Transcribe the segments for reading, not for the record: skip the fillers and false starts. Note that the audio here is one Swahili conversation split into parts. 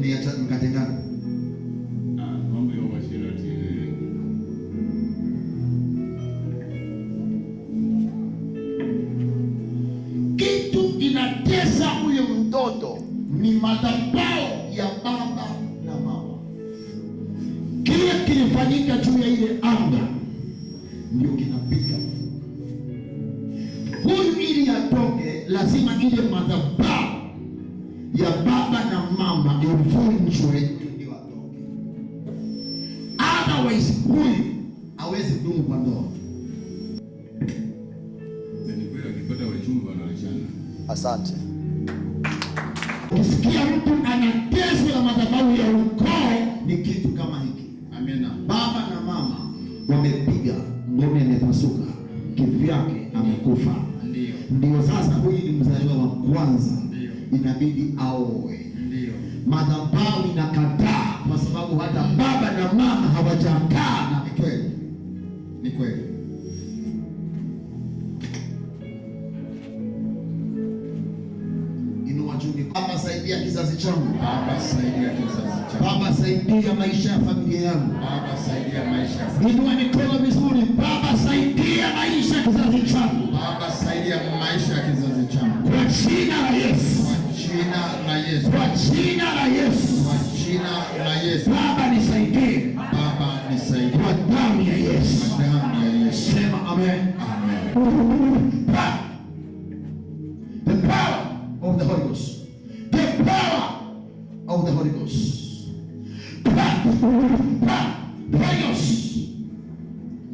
Mliacha mkatengana? Ah, mambo ya uasherati ile. Kitu inatesa huyu mtoto ni madhabahu ya baba na mama. Kile kilifanyika juu ya ile anga ndio kinapiga huyu. Ili atoke, lazima ile madhabahu ya baba na mama ivunjwe ndio atoke. Otherwise huyu hawezi kudumu kwa ndoa. Na ni kweli akipata wachumba wanaachana. Asante. Ukisikia mtu anateswa na madhabahu ya ukoo ni kitu kama hiki. Amina. Baba na mama wamepiga ngome, imepasuka, kivyake amekufa. Ndio. Ndio sasa huyu ni mzaliwa wa kwanza, Ndio. inabidi aoe. Ndio. Madhabahu inakataa kwa sababu hata baba na mama hawajakaa. Na ni kweli, ni kweli. Inua juu mikono. Baba, saidia kizazi changu. Baba, saidia kizazi changu. Baba, saidia maisha ya familia yangu. Baba, saidia maisha ya Inua mikono vizuri. Baba, saidia maisha ya kizazi changu Baba, saidia maisha ya kizazi changu. kwa jina la Yesu, Kwa jina la Yesu. kwa jina la Yesu. Kwa jina la Yesu. Baba, nisaidie Baba, nisaidie. kwa damu ya Yesu. Kwa damu ya Yesu. Sema amen. Amen. The power of the Holy Ghost. The power of the Holy Ghost. Power, power, the Holy Ghost.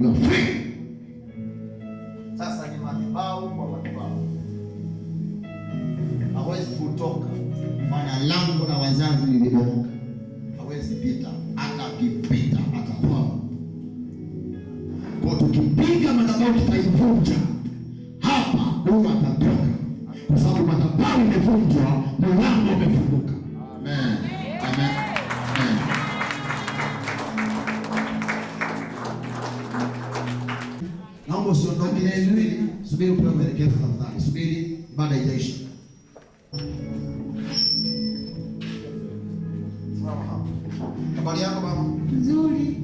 You are free. Sasa ni madhabahu kwa madhabahu. Hawezi kutoka, maana lango la wazazi lilibomoka. Hawezi pita, hata akipita atakwama. Kwa tukipiga madhabahu tutaivunja hapa, huyu atatoka, kwa sababu madhabahu imevunjwa, mlango umefunguka. Amen. Amen. Amen. Naomba usiondoke, subiri, subiri upewe maelekezo tafadhali, subiri, ibada haijaisha. Simama hapa. Habari yako mama? Nzuri.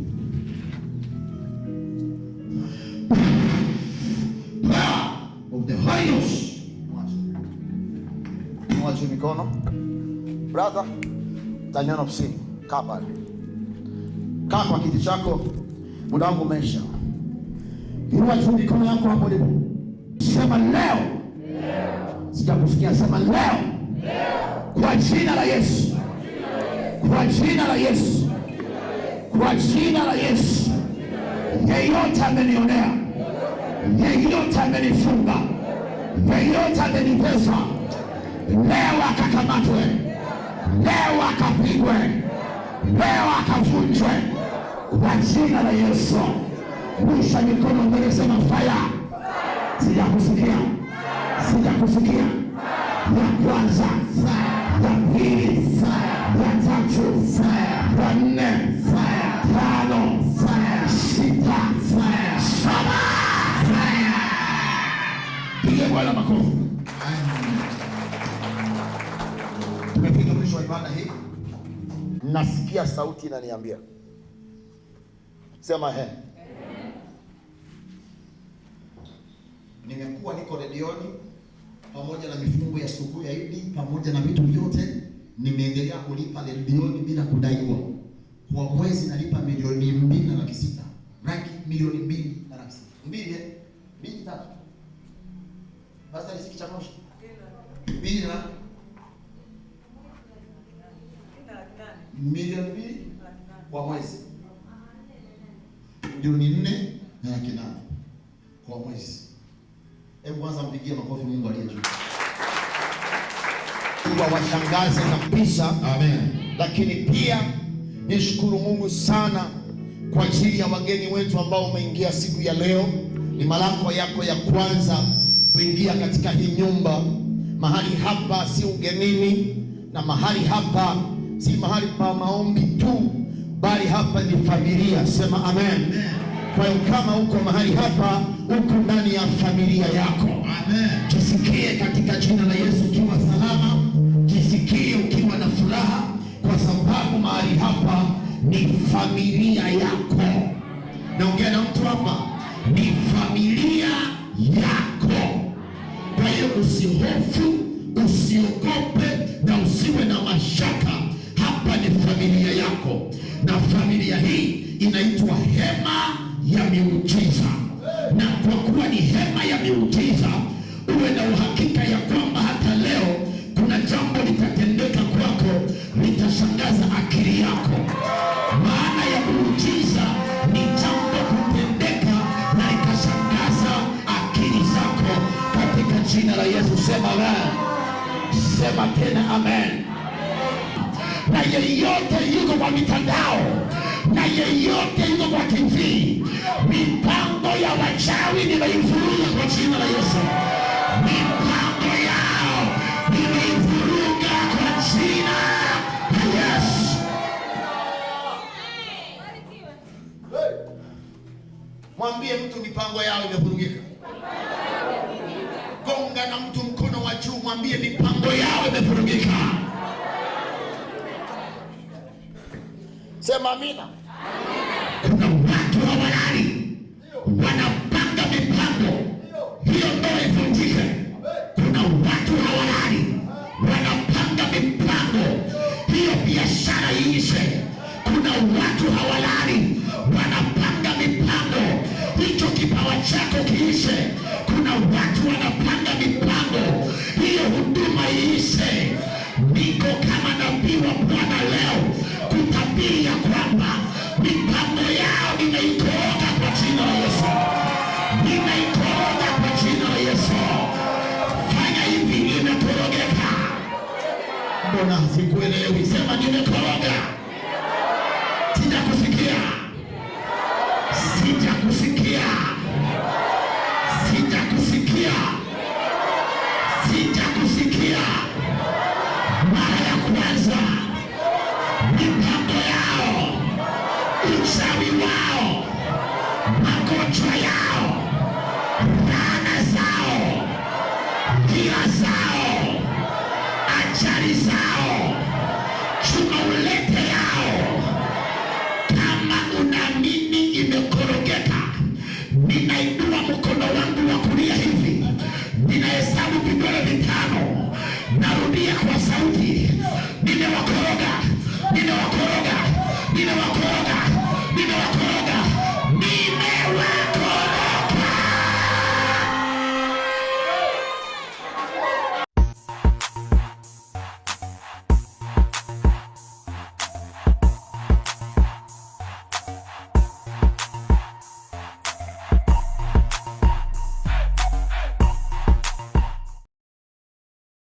Power of the Holy Ghost. Mwache mikono. Brother, utaniona ofisini. Kaa pale. Kaa kwa kiti chako. Muda wangu umeisha. Inua juu mikono yako hapo ulipo. Sema leo. Sijakusikia, sema leo. Kwa jina la Yesu. Kwa jina la Yesu. Kwa jina la Yesu. Yeyote amenionea, yeyote amenifunga, yeyote amenitesa, leo akakamatwe, leo akapigwe, leo akavunjwe kwa jina la Yesu. Rusha mikono mbele, sema fire. Sijakusikia, sijakusikia. Ya kwanza, ya pili, ya tatu, ya nne, tano, sita, saba. Piga Bwana makofi. Tumefika mwisho wa ibada hii. Nasikia sauti inaniambia, sema he. Nimekuwa niko redioni pamoja na mifungo ya sikukuu ya Idi pamoja na vitu vyote, nimeendelea kulipa redioni bila kudaiwa. Kwa mwezi nalipa 2,600,000, laki 2,600,000, mbili eh? Mbili tatu, basi riziki cha moshi mbili na 2,000,000 kwa mwezi, 4,800,000 kwa mwezi. Hebu kwanza mpigie makofi Mungu aliye juu. Mungu awashangaze kabisa. Amen. Lakini pia nishukuru Mungu sana kwa ajili ya wageni wetu ambao umeingia siku ya leo. Ni mara yako ya kwanza kuingia katika hii nyumba. Mahali hapa si ugenini, na mahali hapa si mahali pa maombi tu, bali hapa ni familia. Sema amen. Kwa hiyo kama uko mahali hapa, uko ndani ya familia yako. Amen. Jisikie katika jina la Yesu ukiwa salama, jisikie ukiwa na furaha, kwa sababu Ni familia yako. Naongea na mtu hapa, ni familia yako. Kwa hiyo usihofu, usiogope na usiwe na mashaka. Hapa ni familia yako, na familia hii inaitwa hema ya miujiza. Na kwa kuwa ni hema ya miujiza, uwe na uhakika ya kwamba hata leo kuna jambo litatendeka kwako, litashangaza akili yako. Maana ya muujiza ni jambo kutendeka na likashangaza akili zako, katika jina la Yesu. Sema amen, sema tena amen. Na yeyote yuko kwa mitandao na yeyote yuko kwa TV, mipango ya wachawi nimeivuruga kwa jina la Yesu. Mipango yao nimeivuruga kwa jina la Yesu. Mwambie mtu mipango yao imevurugika. Gonga na mtu mkono wa juu, mwambie mipango yao imevurugika. Sema amina. Kuna watu hawalali, wanapanga mipango hiyo ndoa ivunjike. Kuna watu hawalali, wanapanga mipango hiyo biashara iishe. Kuna watu hawalali, wanapanga mipango hicho kipawa chako kiishe. Kuna watu wanapanga mipango hiyo huduma iishe. Niko kama nabii wa Bwana leo kutabiri ya kwamba mipango yao nimeikoroga kwa jina la Yesu, nimeikoroga kwa jina la Yesu. Fanya hivi, nimekorogeka. Mbona sikuelewi? Sema nimekoroga. Sijakusikia, sijakusikia, sijakusikia, sijakusikia. Mara ya kwanza, mipango yao, uchawi wao, magonjwa yao, laana zao, hila zao, ajali zao, chuma.